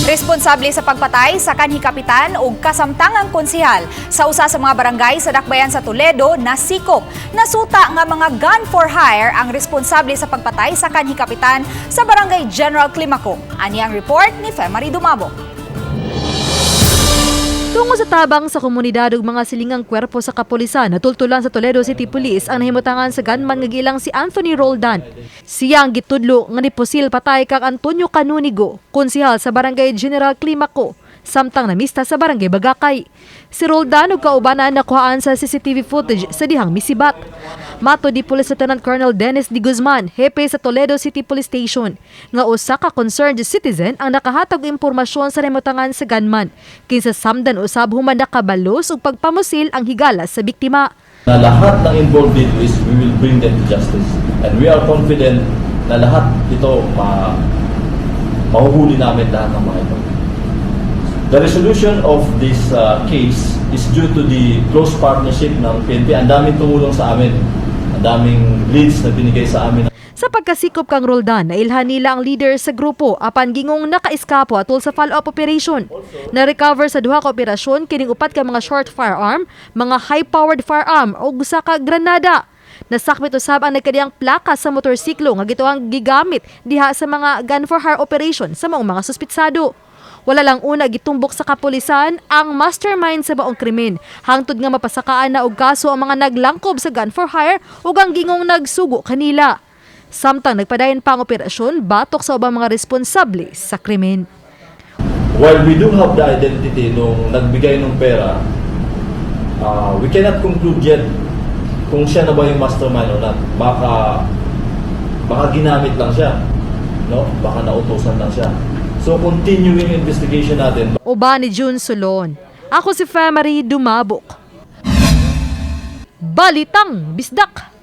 Responsable sa pagpatay sa kanhi kapitan ug kasamtangang konsehal sa usa sa mga barangay sa Dakbayan sa Toledo nasikop. Nasuta nga mga gun for hire ang responsable sa pagpatay sa kanhi kapitan sa Barangay General Climaco. Ani ang report ni Femary Dumabo. Tungo sa tabang sa komunidad ug mga silingang kwerpo sa kapulisan, natultulan sa Toledo City Police ang nahimutangan sa gunman nga giilang si Anthony Roldan. Siya ang gitudlo nga nipusil patay kang Antonio Canunigo, konsehal sa Barangay General Climaco, samtang namista sa Barangay Bagakay. Si Roldan ug kaubanan nakuhaan sa CCTV footage sa dihang misibat. Matod ni Police Lieutenant Colonel Dennis D. Guzman, hepe sa Toledo City Police Station, nga usa ka concerned citizen ang nakahatag og impormasyon sa nahimutangan sa gunman, kinsa samdan usab human nakabalos ug pagpamusil ang higala sa biktima. Na lahat ng involved dito is we will bring them to justice. And we are confident na lahat ito mahuhuli namin lahat ng mga ito. The resolution of this case is due to the close partnership ng PNP. Ang daming tumulong sa amin. Ang daming leads na binigay sa amin. Sa pagkasikop kang Roldan, nailhan nila ang leader sa grupo apan gingong nakaiskapo atol sa follow-up operation. Na-recover sa duha ka operasyon kining upat ka mga short firearm, mga high-powered firearm ug usa ka granada. Nasakmit usab ang nagkadiyang plaka sa motorsiklo nga gituohang gigamit diha sa mga gun for hire operation sa maong mga suspitsado. Wala lang una gitumbok sa kapulisan ang mastermind sa maong krimen. Hangtod nga mapasakaan na og kaso ang mga naglangkob sa gun for hire ug ang gingong nagsugo kanila. Samtang nagpadayon pa ang operasyon batok sa ubang mga responsable sa krimen. While we do have the identity nung nagbigay ng pera, we cannot conclude yet kung siya na ba yung mastermind or not. Baka ginamit lang siya. No? Baka nautosan lang siya. So, continuing investigation natin. Uban ni June Solon. Ako si Femary Dumabok. Balitang Bisdak!